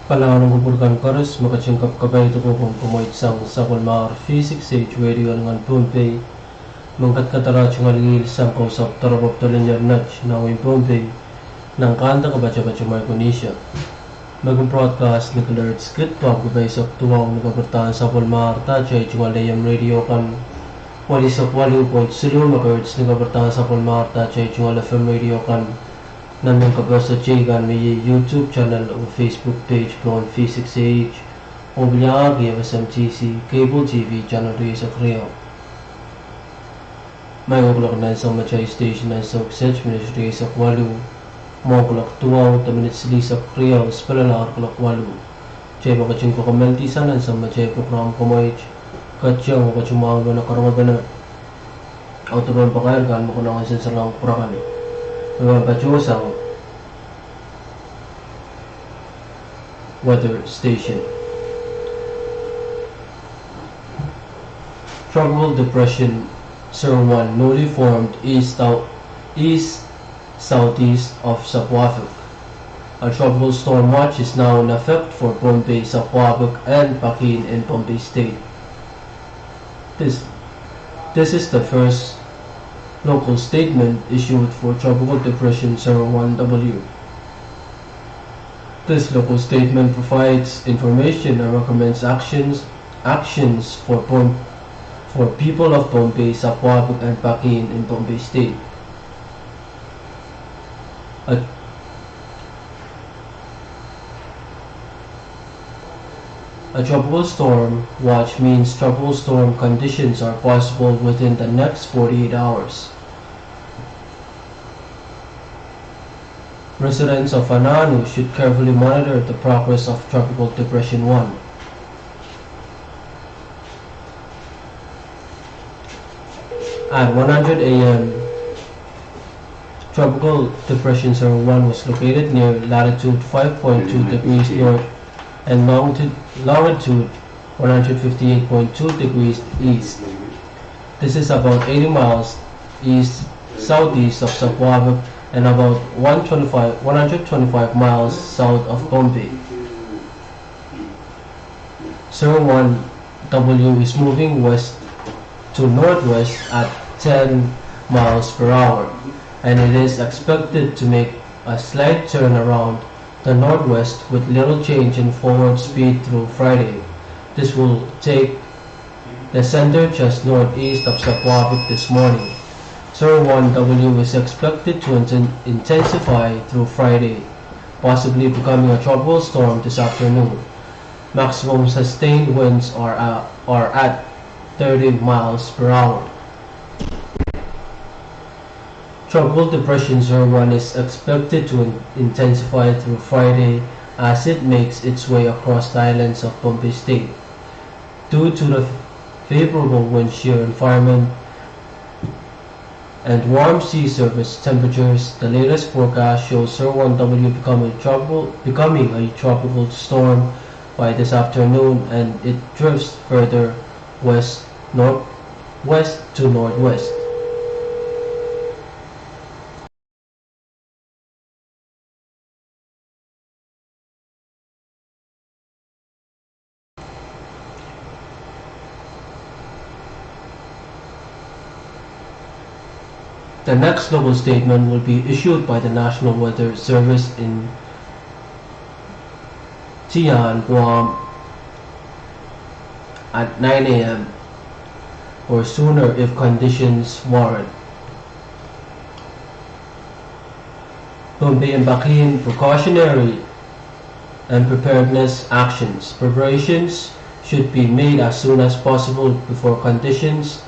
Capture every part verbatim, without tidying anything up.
Kalahngan en kupwur kan koaros, me ketin kapkapai de kohkohp komwi sang sapwellimar V six H Radio en Pohnpei, me ketiket rehn tungoal sang kausapw doaropwe doadoahk nan wehin Pohnpei, nan kante kapatapat en Micronesia. Me kin broadcast ni kilerts kid pahn kupwuramwail eisek duwau ni kapwuradahn sapwellimar da atail tungoal A M radio kan, walu eisek walu point siluh megahertz ni kapwuradahn sapwellimar da atail tungoal F M radio kan, nan mehn kapehse teikan me iei YouTube channel oh Facebook page pohn V six H, oh pil iang F S M T C cable T V channel rieisek riau. Mwahu kuloak nan sampah atail station nan Sauk State minit rieisek waluh. Mwahu kuloak duwau de minit silihsek riau, spelala kuloak waluh. Atail pahn ketin kokommoaldi sang nan sampah atail program komwi, ketieng oh ketin mwahu mehn karonge pene. Audepen pakair kan me konehng en sansalohng pwurehng kan. Me pahn patohsang weather station. Tropical Depression Zero One newly formed east, east southeast of Savukovo. A tropical storm watch is now in effect for Pohnpei, Savukovo, and Pakin in Pohnpei State. This, this is the first local statement issued for Tropical Depression Zero One W. This local statement provides information and recommends actions, actions for Pon-, for people of Pohnpei, Savukovo, and Pakin in Pohnpei State. A, a tropical storm watch means tropical storm conditions are possible within the next forty-eight hours. Residents of Anahnu should carefully monitor the progress of Tropical Depression One. At one hundred A M, Tropical Depression Zero One was located near latitude five point two degrees north and longitude, longitude one hundred fifty-eight point two degrees east. This is about eighty miles east southeast of Savukovo and about one twenty-five, one hundred twenty-five miles south of Pohnpei. Zero One W is moving west to northwest at ten miles per hour, and it is expected to make a slight turn around the northwest with little change in forward speed through Friday. This will take the center just northeast of Savukovo this morning. Zero One W is expected to inten-, intensify through Friday, possibly becoming a tropical storm this afternoon. Maximum sustained winds are, uh, are at thirty miles per hour. Tropical Depression Zero One is expected to in-, intensify through Friday as it makes its way across the islands of Pohnpei State. Due to the favorable wind shear environment and warm sea surface temperatures, the latest forecast shows Zero One W becoming tropical, becoming a tropical storm by this afternoon, and it drifts further west, northwest to northwest. The next local statement will be issued by the National Weather Service in Tian, Guam at nine A M or sooner if conditions warrant. Pohnpei and Pakin precautionary and preparedness actions. Preparations should be made as soon as possible before conditions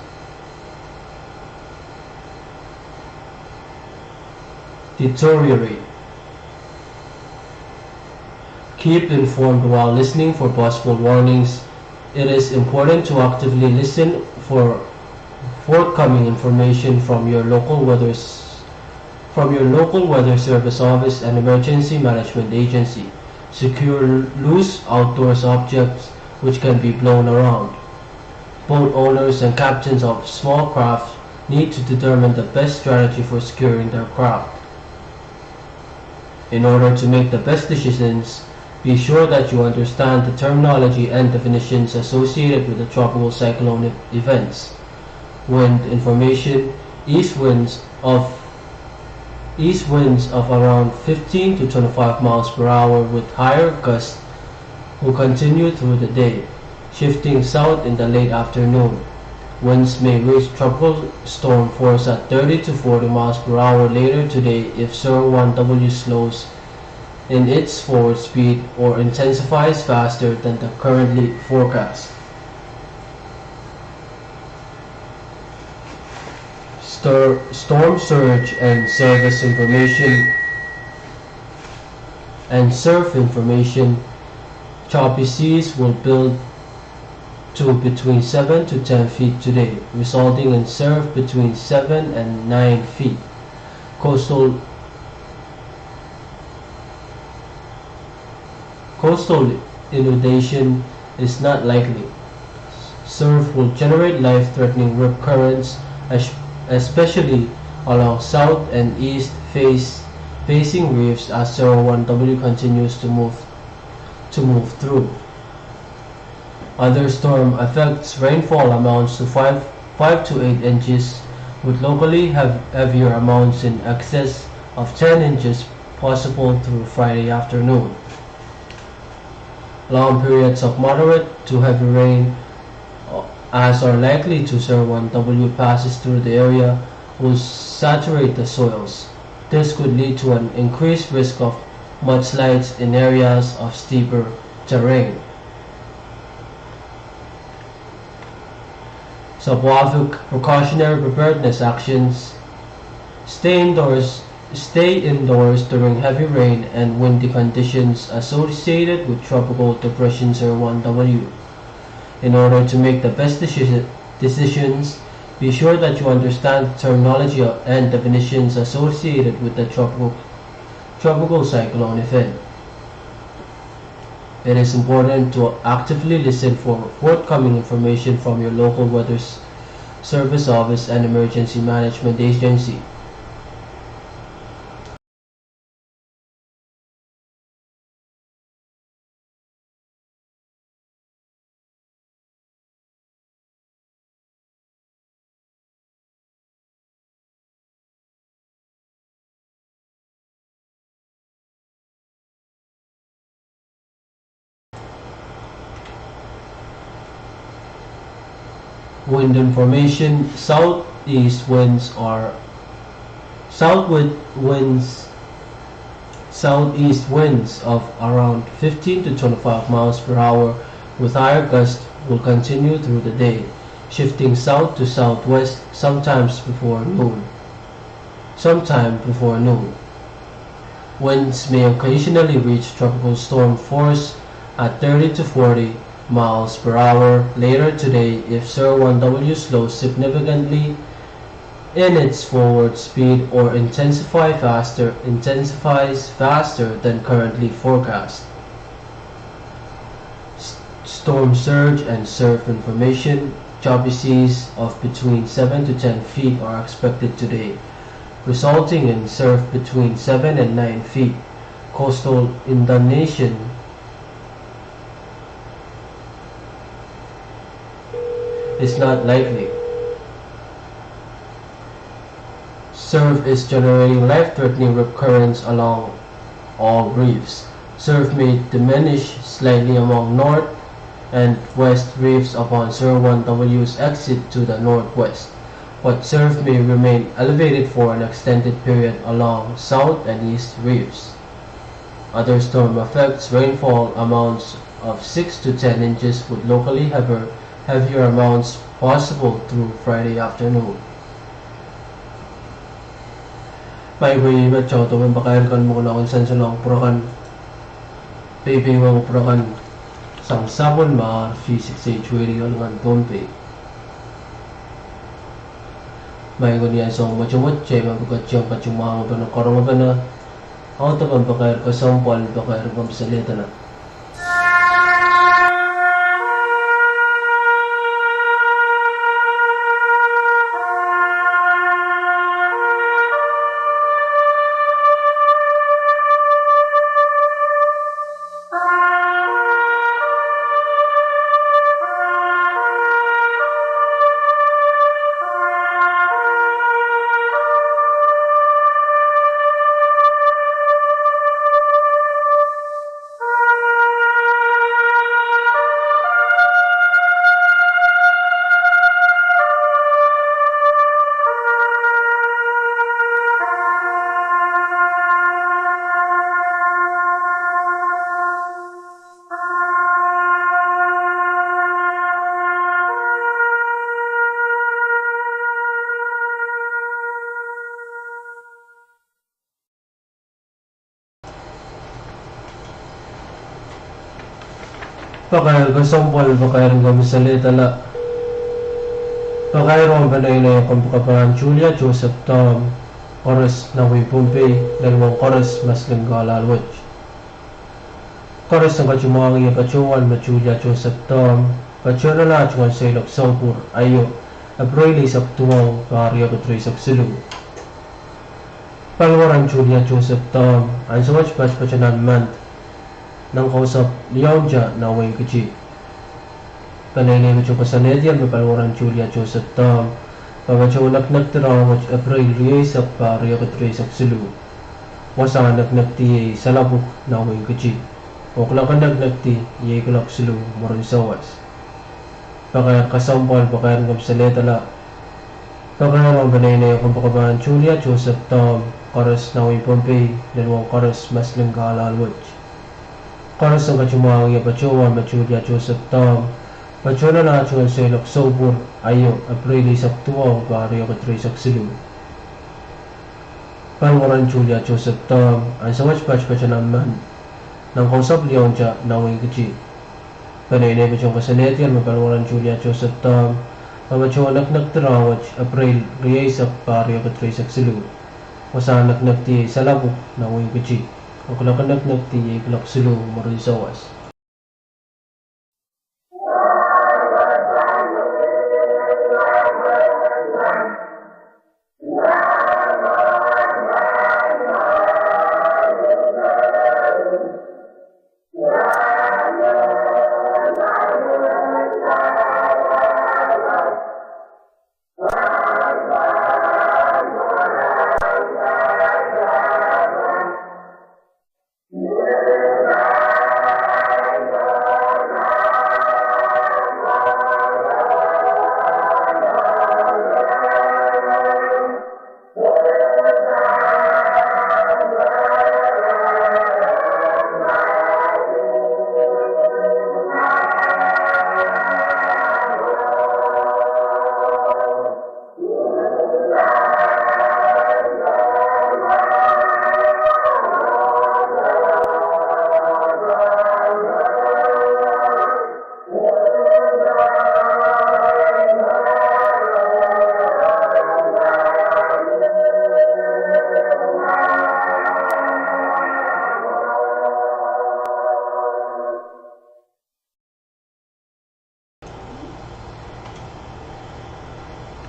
deteriorate. Keep informed while listening for possible warnings. It is important to actively listen for forthcoming information from your local weather s-, from your local weather service office and emergency management agency. Secure loose outdoors objects which can be blown around. Boat owners and captains of small craft need to determine the best strategy for securing their craft. In order to make the best decisions, Be sure that you understand the terminology and definitions associated with the tropical cyclone e-, events. Wind information: east winds of east winds of around fifteen to twenty-five miles per hour with higher gusts will continue through the day, shifting south in the late afternoon. Winds may reach tropical storm force at thirty to forty miles per hour later today if Sir Juan W slows in its forward speed or intensifies faster than the currently forecast. Stor-, storm surge and service information and surf information: choppy seas will build to between seven to ten feet today, resulting in surf between seven and nine feet. Coastal Coastal inundation is not likely. Surf will generate life-threatening rip currents, es-, especially along south and east face, facing reefs as Sir Juan W continues to move, to move through. Other storm effects: rainfall amounts to five, five to eight inches, with locally heav-, heavier amounts in excess of ten inches possible through Friday afternoon. Long periods of moderate to heavy rain, uh, as are likely to Sir Juan W passes through the area, will saturate the soils. This could lead to an increased risk of mudslides in areas of steeper terrain. Sapwahpik precautionary preparedness actions: stay indoors, stay indoors during heavy rain and windy conditions associated with Tropical Depression Sir Juan W. In order to make the best deci-, decisions, be sure that you understand the terminology and definitions associated with the tropical, tropical cyclone event. It is important to actively listen for forthcoming information from your local weather s-, service office and emergency management agency. Wind information: southeast winds are, southward winds, southeast winds of around fifteen to twenty-five miles per hour with higher gusts will continue through the day, shifting south to southwest sometimes before noon. Sometime before noon. Winds may occasionally reach tropical storm force at thirty to forty miles per hour later today if Sir Juan W slows significantly in its forward speed or intensify faster, intensifies faster than currently forecast. S-, storm surge and surf information: choppy seas of between seven to ten feet are expected today, resulting in surf between seven and nine feet. Coastal inundation is not likely. Surf is generating life-threatening rip currents along all reefs. Surf may diminish slightly among north and west reefs upon Sir Juan W's exit to the northwest, but surf may remain elevated for an extended period along south and east reefs. Other storm effects: rainfall amounts of six to ten inches with locally heavier, heavier amounts possible through Friday afternoon. Mai pwe ih met tohn pakair kan me konehng sansalohng pwurokan, peipeimwong pwurokan sang sapwellimomwi V six H radio nan Pohnpei. Mai konian soang mwotomwot, kitail me pwukat tiong katimwahupene, karongopene, audepen pakair kesempwal, pakair komw salehdahla. Pakair kesempwal, pakair en kamehlele. Pakair ong peneinei kompoakepahn Julia Joseph Tom, koaros nan wehin Pohnpei, lel wong koaros maslin kahlahl wet. Koaros en katumwangih patohwan me Julia Joseph Tom patohla tungoal seiloak soupwur aio, April eisek duwau, pahr riekid rieisek siluh. Paliwar en Julia Joseph Tom ansou wet patpatohla mand nan kausapw Liaunta nan wehin Kiti. Peneinei patohwan koasoanehdi me paliwar en Julia Joseph Tom patohwan neknekdi rahnwet April rieisek, pahr riekid rieisek siluh, wasahn neknekdi iei salapwuk nan wehin Kiti, oh kuloak en neknekdi iei kuloak siluh mwurin sawas. Pakair kesempwal, pakair en kamehlele. Pakair ong peneinei kompoakepahn Julia Joseph Tom, koaros nan wehin Pohnpei, lel wong koaros maslin kahlahl wet. Koaros en katumwangih patohwan me Julia Joseph Tom patohla tungoal seiloak soupwur aio, April eisek duwau, pahr riekid rieisek siluh. Paliwar en Julia Joseph Tom ansou wet patpatohla mand nan kausapw Liaunta nan wehin Kiti. Peneinei patohwan koasoanehdi me paliwar en Julia Joseph Tom patohwan neknekdi rahnwet April rieisek, pahr riekid rieisek siluh, wasahn neknekdi iei salapwuk nan wehin Kiti, oh kuloak en neknekdi iei kuloak siluh mwurin sawas.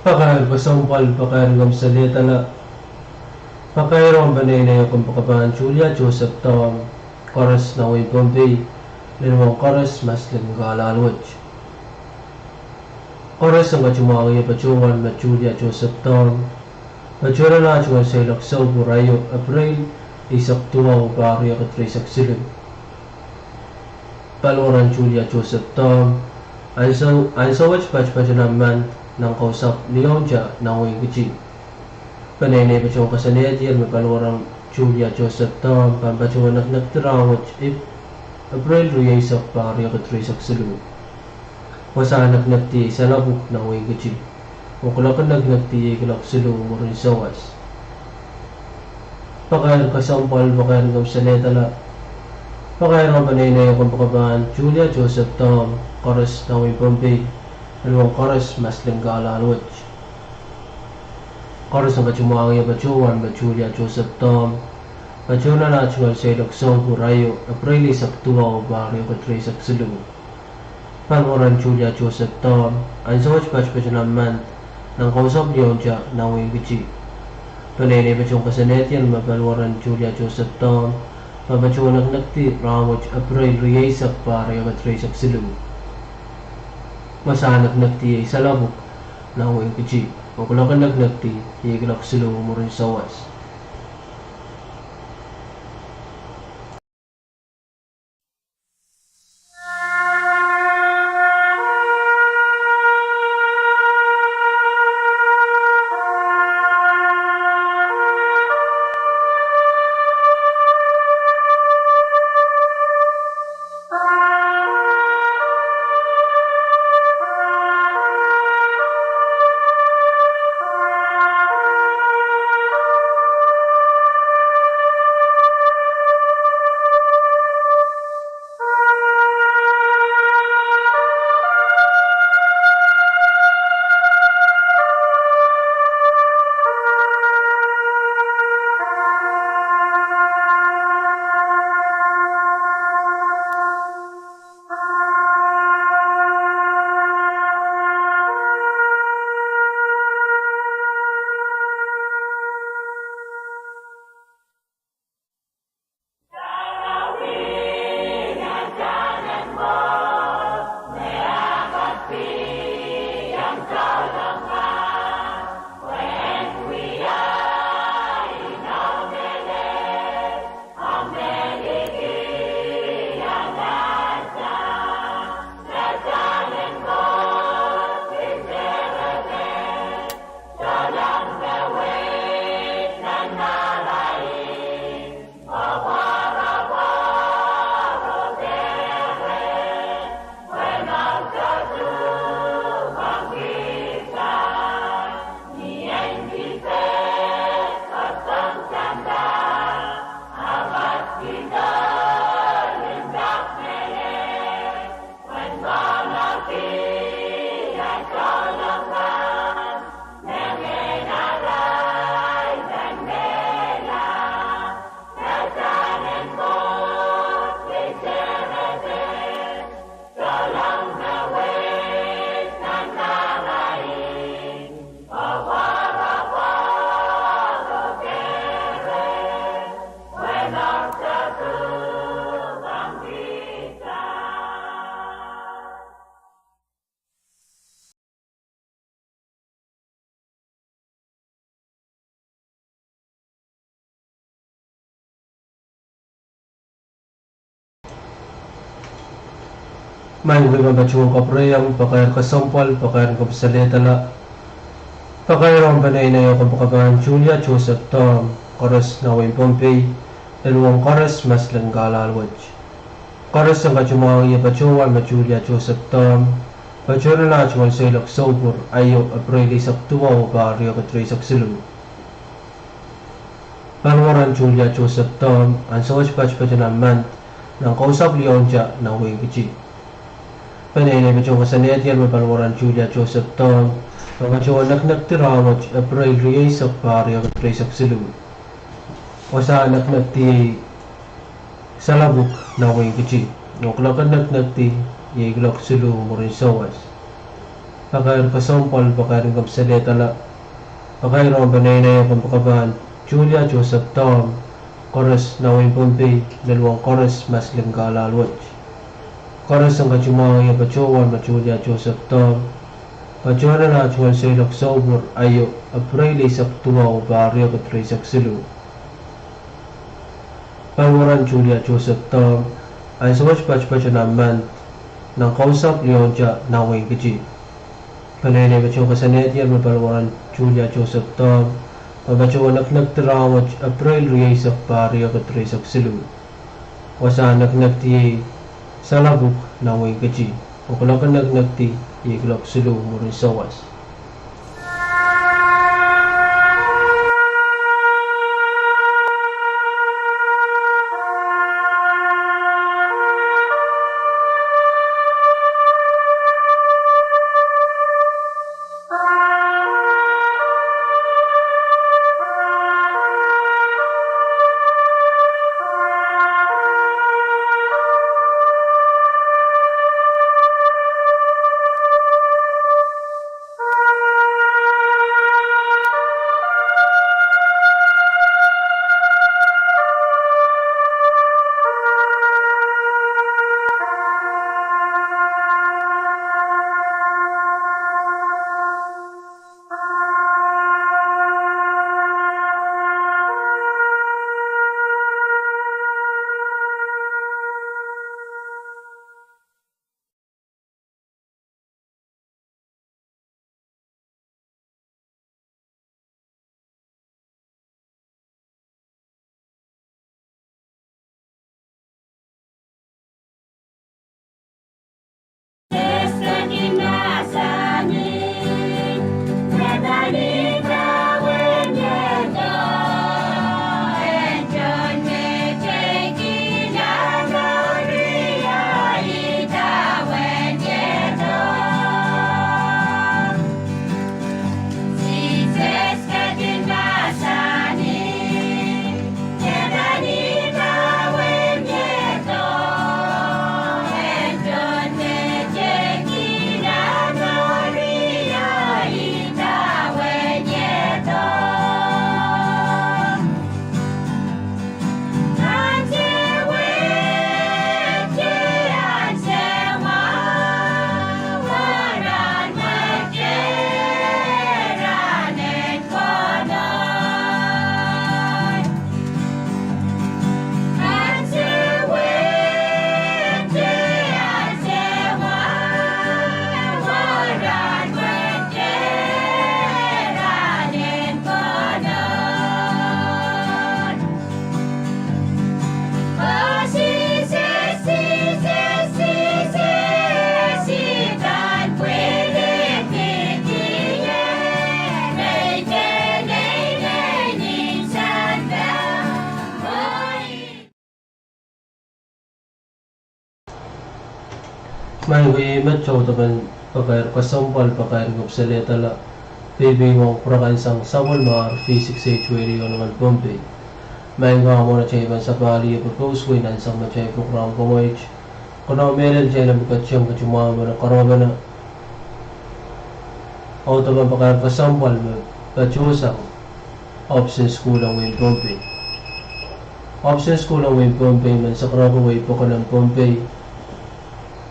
Pakair kesempwal, pakair en kamehlele. Pakair ong peneinei kompoakepahn Julia Joseph Tom, koaros nan wehin Pohnpei, lel wong koaros maslin kahlahl wet. Koaros en katumwangih patohwan me Julia Joseph Tom patohla tungoal seiloak soupwur aio, April eisek duwau, pahr riekid rieisek siluh. Paliwar en Julia Joseph Tom ansou, ansou wet patpatohla mand nan kausapw Liaunta nan wehin Kiti. Peneinei patohwan koasoanehdi me paliwar en Julia Joseph Tom patohwan neknekdi rahnwet Ap-, April rieisek, pahr riekid rieisek siluh, wasahn neknekdi iei salapwuk nan wehin Kiti, oh kuloak en neknekdi iei kuloak siluh mwurin sawas. Pakair kesempwal, pakair en kamehlele. Pakair ong peneinei kompoakepahn Julia Joseph Tom, koaros nan wehin Pohnpei, lel wong koaros maslin kahlahl wet. Koaros en katumwangih patohwan me Julia Joseph Tom patohla tungoal seiloak soupwur aio, April eisek duwau, pahr riekid rieisek siluh. Paliwar en Julia Joseph Tom ansou wet patpatohla mand nan kausapw Liaunta nan wehin Kiti. Peneinei patohwan koasoanehdi me paliwar en Julia Joseph Tom patohwan neknekdi rahnwet April rieisek, pahr riekid rieisek siluh, wasahn neknekdi iei salapwuk nan wehin Kiti, oh kuloak en neknekdi iei kuloak siluh mwurin sawas. Maing wei, ma patohwan kapwurehiong pakair kesempwal, pakair en komw salehdala, pakair ong peneinei o kompoakepahn Julia Joseph Tom, koaros nan wehin Pohnpei, eluwong koaros maslin kahlahl wet. Koaros en katimwahwih patohwan me Julia Joseph Tom patohwanlahr duwen seiloak soupwur, aio April eisek duwau, pahr riekid rieisek siluh. Paliwaren Julia Joseph Tom ansou wet patpatohwan nan mand, nan kausapw Liontia nan wehin Kiti. Peneinei patohwan koasoanehdier me paliwaren Julia Joseph Tom, me patohwan nekinekdi rahnwet April rieisek, pahr riekid rieisek siluh. Wasa nekinekdi iei Salapwuk nan wehin Kiti, oh kuloak en nekinekdi iei kuloak siluh mwurin sawas. Pakair kesempwal, pakair en komw salehdala, pakair ong peneinei o kompoakepahn Julia Joseph Tom, koaros nan wehin Pohnpei, eluwong koaros maslin kahlahl wet. Koaros en katimwahwih patohwan me Julia Joseph Tom patohwanlahr duwen seiloak soupwur, aio April eisek duwau, pahr riekid rieisek siluh. Paliwaren Julia Joseph Tom ansou wet patpatohwan nan mand, nan kausapw Liontia nan wehin Kiti. Peneinei patohwan koasoanehdier me paliwaren Julia Joseph Tom, me patohwan nekinekdi rahnwet April rieisek, pahr riekid rieisek siluh. Wasa nekinekdi iei Salapwuk nan wehin Kiti, oh kuloak en nekinekdi iei kuloak siluh mwurin sawas. Maing wei, met audepen pakair kesempwal, pakair en komw salehdala, peipei ong pwurehng sang sapwellimomwi V six H Radio nan Pohnpei. Maing, kamwo atail pahn sapahl ie pwe pwoson wet nan sang matail pwukoa kamwaid. Konehng mehlel atail pahn kaimwisekala katimwahwih me karonge audepen pakair kesempwal me patohsang Hobson School nan wehin Pohnpei. Hobson School nan wehin Pohnpei men sakarada wehi pokon en Pohnpei.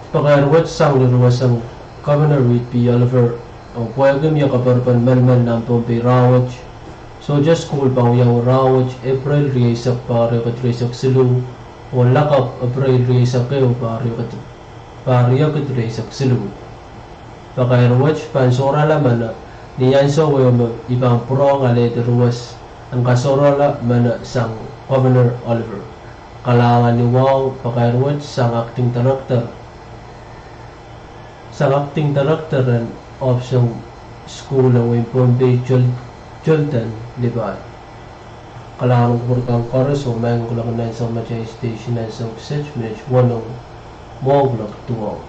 Pakair wet sang ni duwen sang Governor Reed P. Oliver, oh pwehki mie kaperen menimen nan Pohnpei rahnwet. Sohte school pahn wiawi rahnwet, April rieisek, pahr riekid rieisek siluh, oh lakapw April rieisek ehu, pahr riekid Pahr riekid rieisek siluh. Pakair wet pahn sohrala meno ni ansou ehu me I pahn pwurehng alehdi ruwes en kasohrala meno sang Governor Oliver. Kalahngan ni wahu pakair wet sang acting director, sang acting director en ohpis en sukuhl en wehin Pohnpei, Jol-, Jolden Lipai. Kalahngan kupwur kan koaros oh maing kuloak nan samatail station nan sohte minit weneu mwohn kuloak duwau.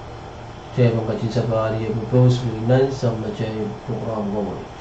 Kitail pahn ketin sapahl ie pwe pous lih nan samatail program koaros.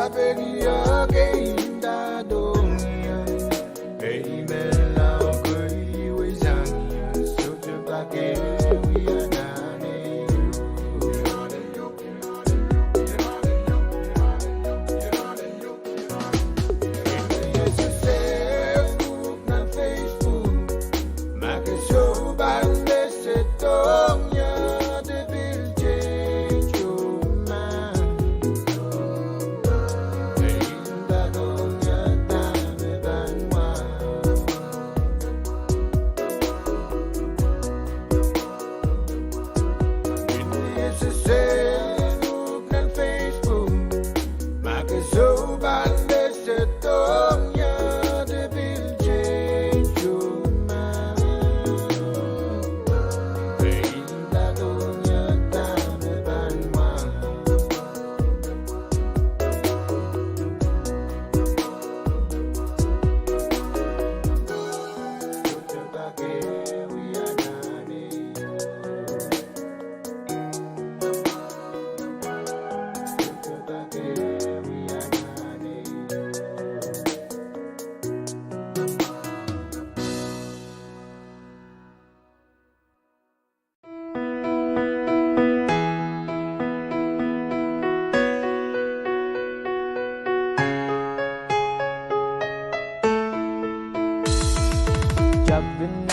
Tepin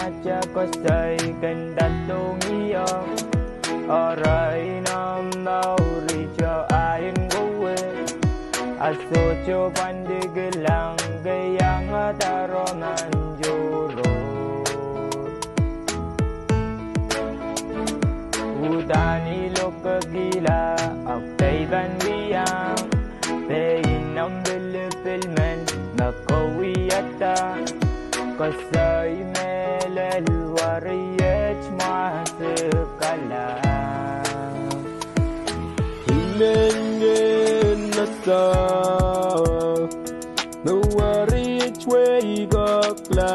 atail koasoi kin doadoahngihong, arail nan mour ijo ain kowe. A sohte pahn dikilang ke iangada aramas tohrohr. Uhdahn I lokekihla, ahpw kitail pahn wiahiong, pein omw pilipil men me ke wiahda. Koasoi mehlel wahriet mwahsekala. I men kin ese me wahriet weikaklar.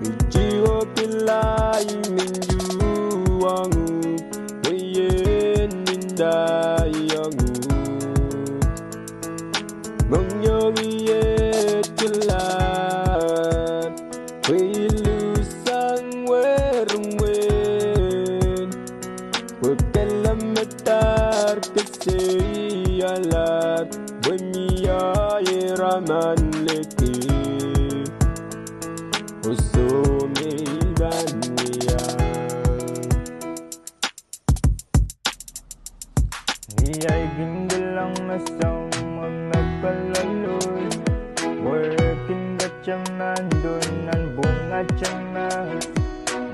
Iei oh kilang me I uhwong uhk, pwe I en ndaiong uhk. Mohngiong I et kilang, pwe I luhsang werin wehin. Pwe kelehpw me dahr keseialahr, pwe mie iraman liki. Oh soh me I pahn wiahiong. Ni ahi kin kilang me soumwahu me kaloaloid, pwe kin kataman doh nan pwung atail mahs.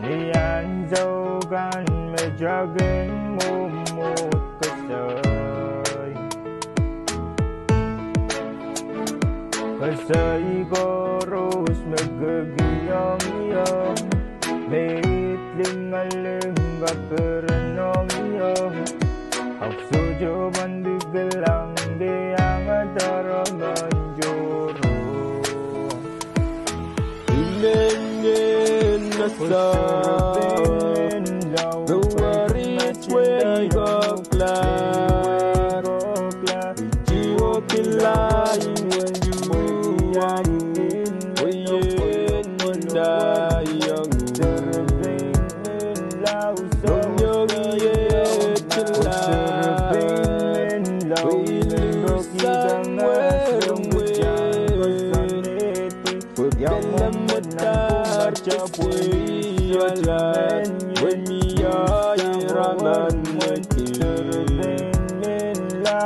Ni ansou kan me kitail kin mwomwohd koasoi. Koasoi koaros me kekiohng ie, me I lingaling kaperen ong ie. Ahpw sohte pahn dikilang ke iangada aramas tohrohr. I men kin ese me wahriet weikaklar. Iei oh kilang me I uhwong uhk, pwe I en ndaiong uhk. Mohngiong I et kilang, pwe I luhsang werin wehin. Pwe kelehpw me dahr keseialahr, pwe mie iraman liki.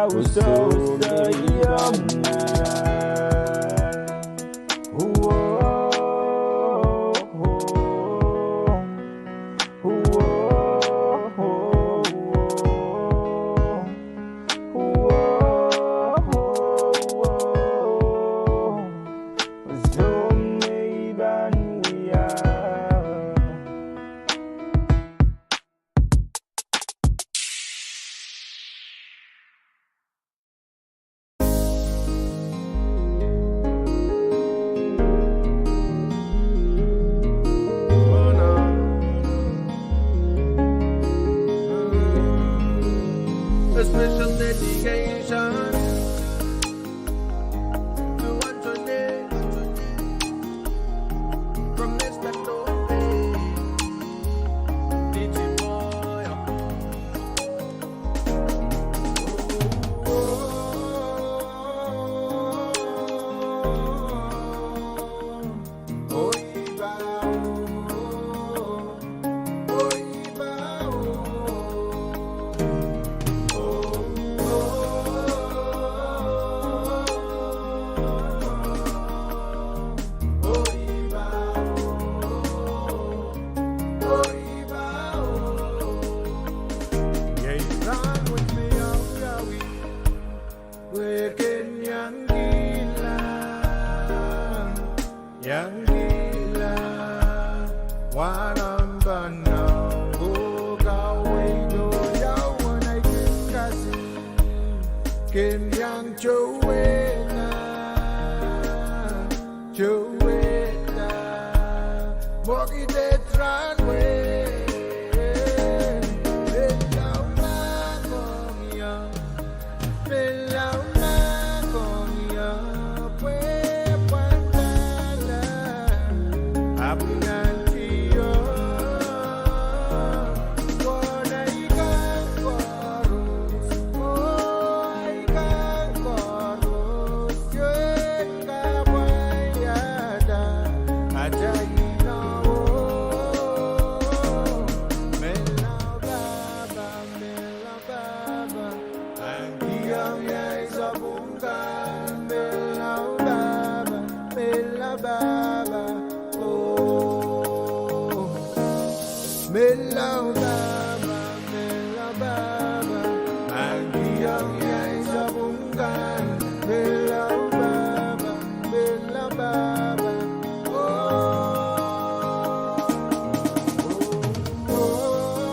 Oh soh me I pahn wiahiong. Special dedication to Antoinette from Mister Tope, D J Boy. Iei rahn wet me wiawi, pwe ken iang kihla, iang kihla, wahnampan au, oh kaweid oh iauwen ahi kin kasik, ken iang towehda, towehda, mwekid et rahn wet, menlau mahkohng ie, menlau mahkohng ie, pwe pwandala, ahpw nantihong, oh, ahi kan koaros, oh, ahi kan koaros, ien kapwaiada atail inowo. Menlau Pahpa, menlau Pahpa, pahn kihong ie sapwung kan, menlau Pahpa, menlau Pahpa, oh. Menlau Pahpa, menlau Pahpa, pahn kihong ie sapwung kan, menlau Pahpa, menlau Pahpa, oh, oh, oh, oh.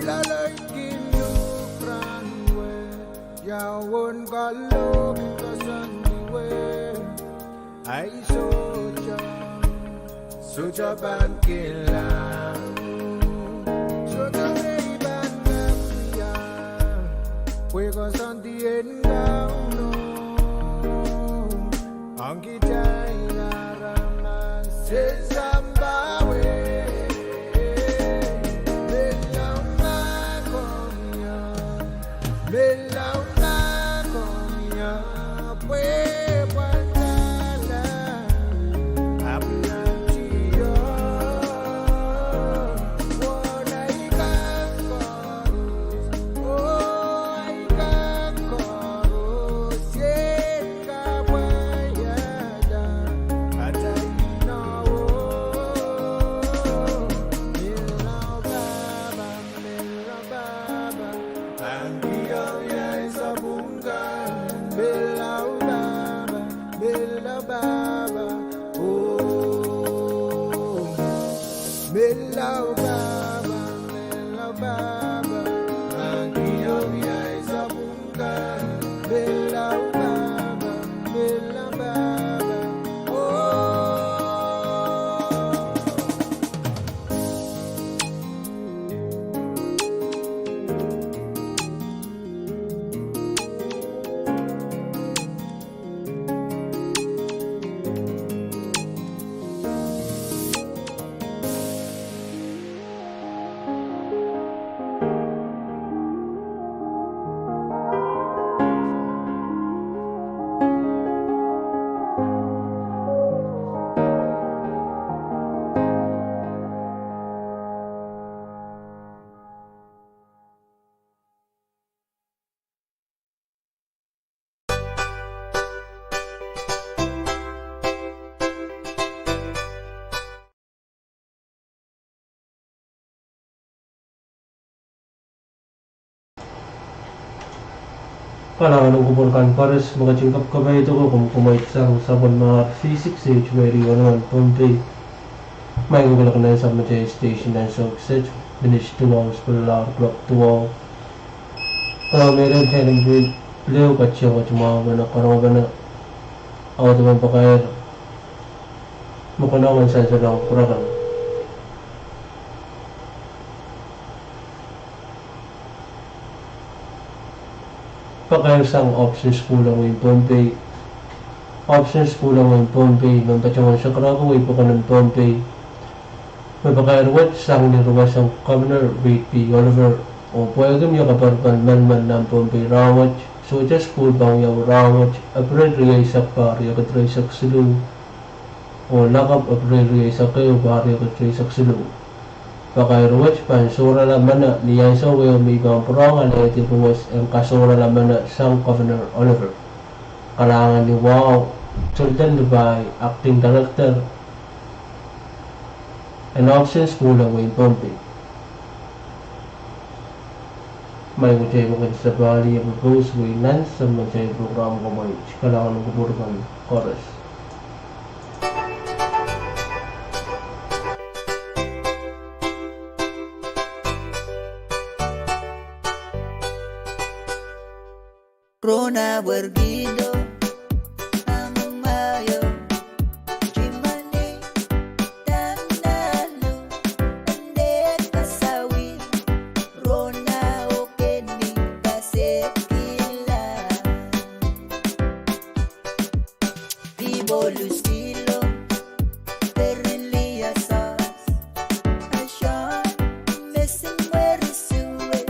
Ilaloikin uhk rahn wet, ia uwen kalohk koasoandi wet? Ahi sohte, sohte pahn kilang, sohte me I pahn kak wia, pwe koasoandi en Kauno ong kitail aramas en sampah wet. Menlau mahkohng ie, menlau mahkohng ie, pwe pwandala, ahpw nantihong, oh, ahi kan koaros, oh, ahi kan koaros, ien kapwaiada atail inowo. Menlau Pahpa, menlau Pahpa, pahn kihong ie sapwung kan, menlau Pahpa, menlau Pahpa, oh. Menlau Pahpa, menlau Pahpa, pahn kihong ie sapwung kan, menlau Pahpa, menlau Pahpa, oh. Kalahngan en kupwur kan koaros me ketin kapkapaiada ong kumwail sang sapwellimomwi Physics Age Radio nan Pohnpei. Maing ko, kalahngan en sapwellimatail station nan Soukseh, minit duwau pil laud klok duwau. Kalahngan en sapwellimatail pil, pil ehu kationg oh mwahu pene, kalahngan pene audepen pakair me konehng en sansalong program. Pakair sang Option School en wehin Pohnpei. Option School en wehin Pohnpei, me patohwan sakarada wehi pokon en Pohnpei. Me pakair wet sang ni ruwasang Governor Reed P. Oliver. Oh pwehki mie kaparapan mehlel nan Pohnpei rahnwet, sohte school pahn wiawi rahnwet, April rieisek pahr riekid rieisek siluh. Oh lakapw April rieisek ehu pahr riekid rieisek siluh. Pakair wet pahn sohrala mane ni ansou ehu me I pahn pwurehng alehdi powos en kasohrala mane sang Governor Oliver. Kalahngan ni wahu Tilden Lipai, Acting Director en Option School en wehin Pohnpei. Maing ko, kitail pahn sapahl ie pwe pwuhs wei nan sapwellimatail program komwi. Kalahngan en kupwur kan koaros. Rona wergido, amwayo, jimani, tamnalu, ende kasawi, rona okeni kasekila. Pipolu stilo, perin liasas, ashon, mesin weri suwe,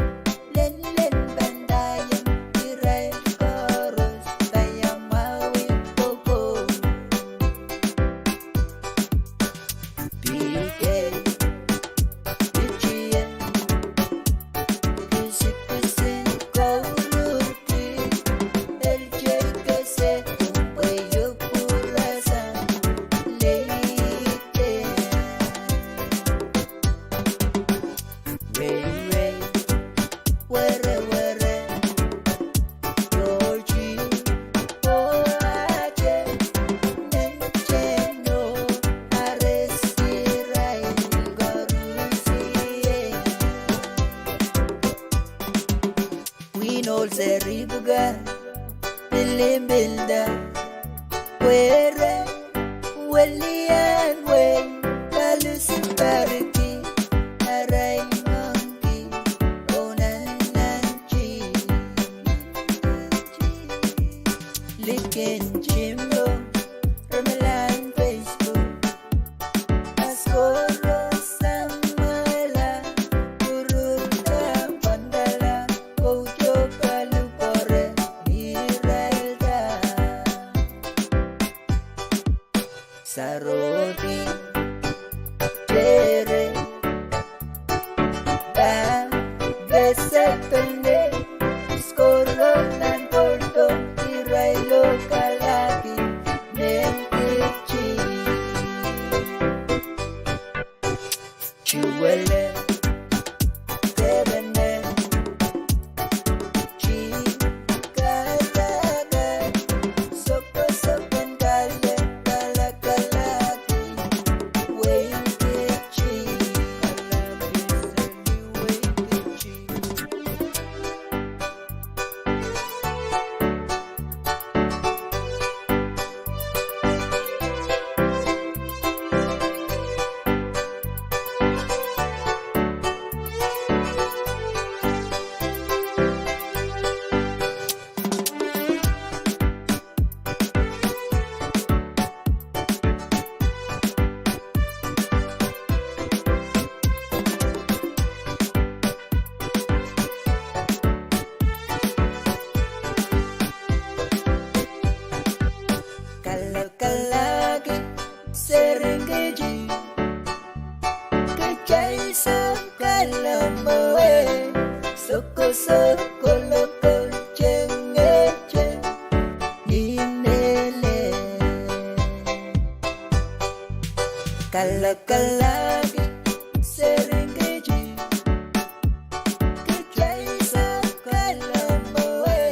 len len pandayen, irail koaros, payamwahu wi koko. P K, P G M, Physics, Chemistry, L J K S, pwe yupwurasang, leite. Rei rei, were were, Georgie, oh aje, nenteno, ares irail koaros ie. Win ol seri buka, pilimbilda, were, welian wei, kalusin pariki, arail monkey, oh nananji. Likin Jimbo, Ramalan Facebook, Askoro Samuela, Ururda Pandala, Koujo Kalupore, Miralda. Sarodi, Tere, Bam, Besepende, Skoro nan Porto, irail lokalahki, Nenkichi. Juwele, Tebene, Ji, Kalaka, Soko Soken Kale, Kalakalaki, Weikeji, Kalakalaki, Weikeji. Kalakalaki, Serengeti, Kejaiso, Kalamoe, Soko Soko, Lokol, Chengeche, Ninele. Kalakalaki, Serengeti, Kejaiso, Kalamoe,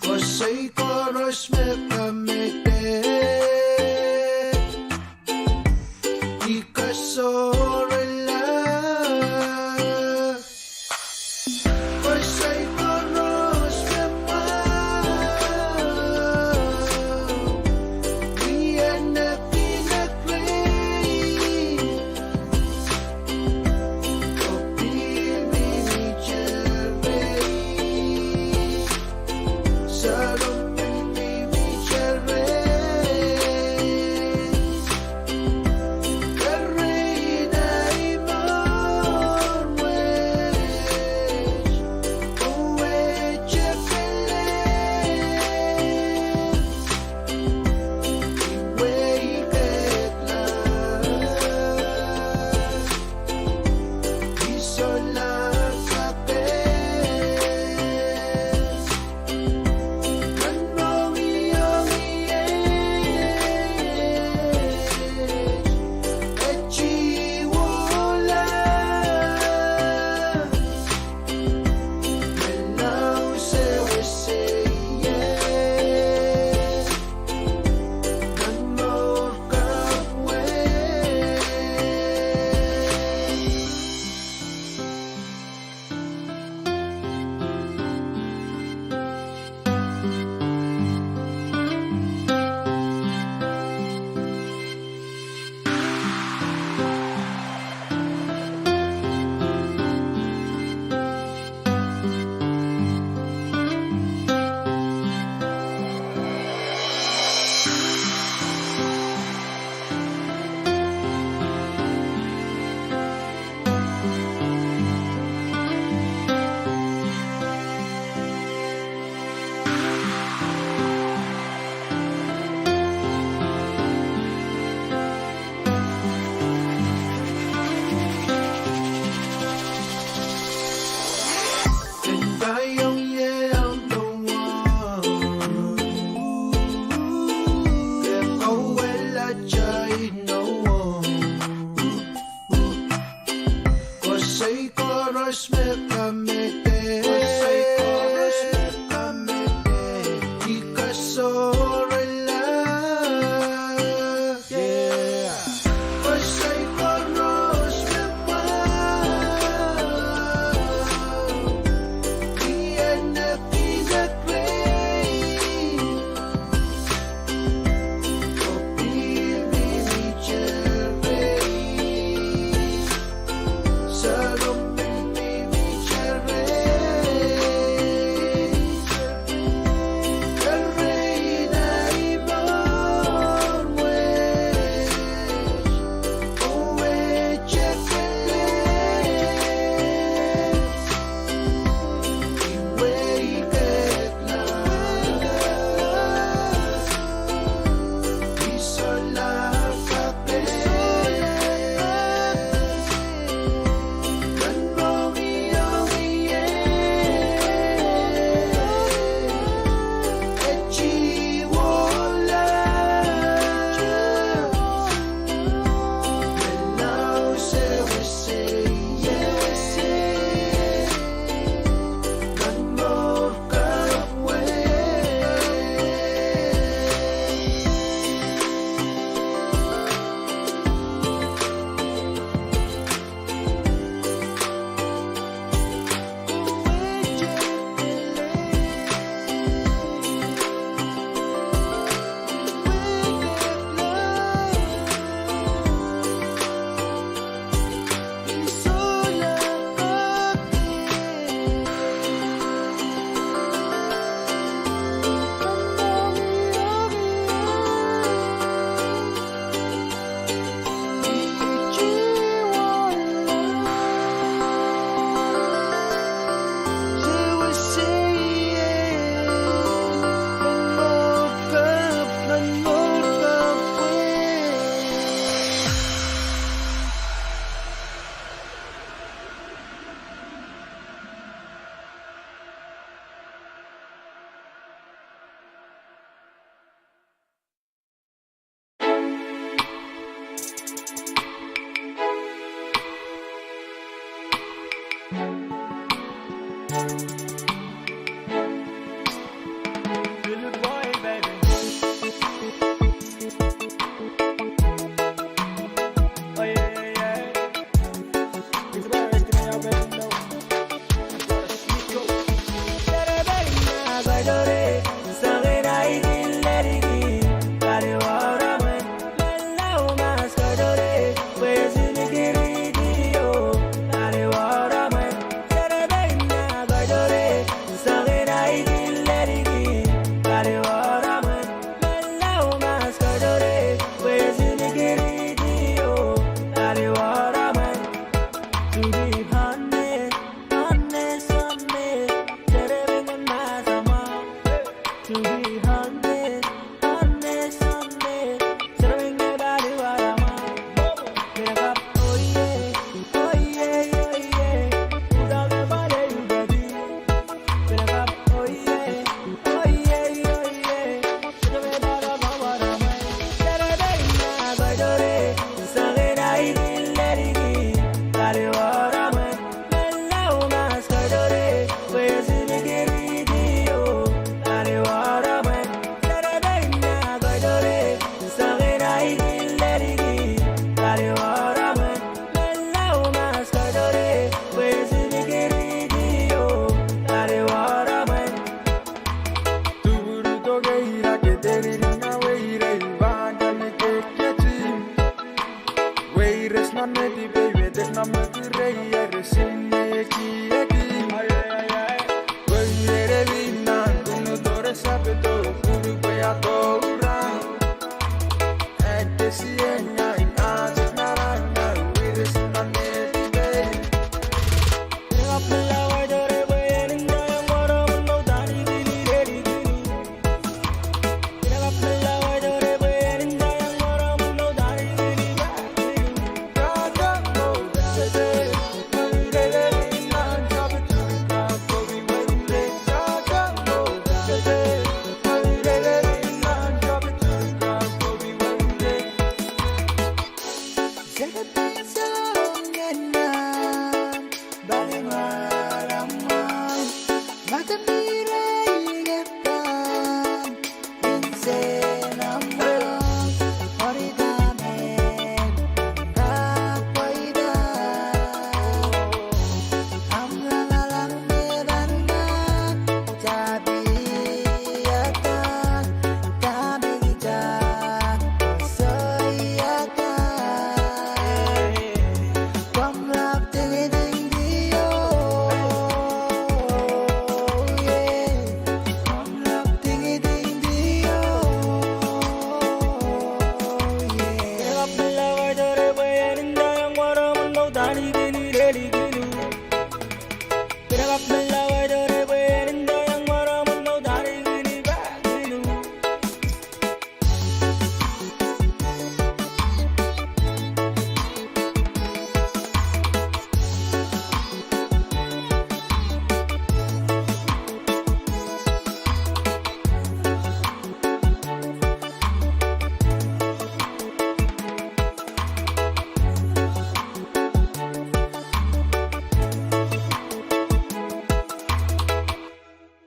Koasoi koaros me kamehlele, I kasohrala. Koasoi koaros me mwahu, I anakinak rehi.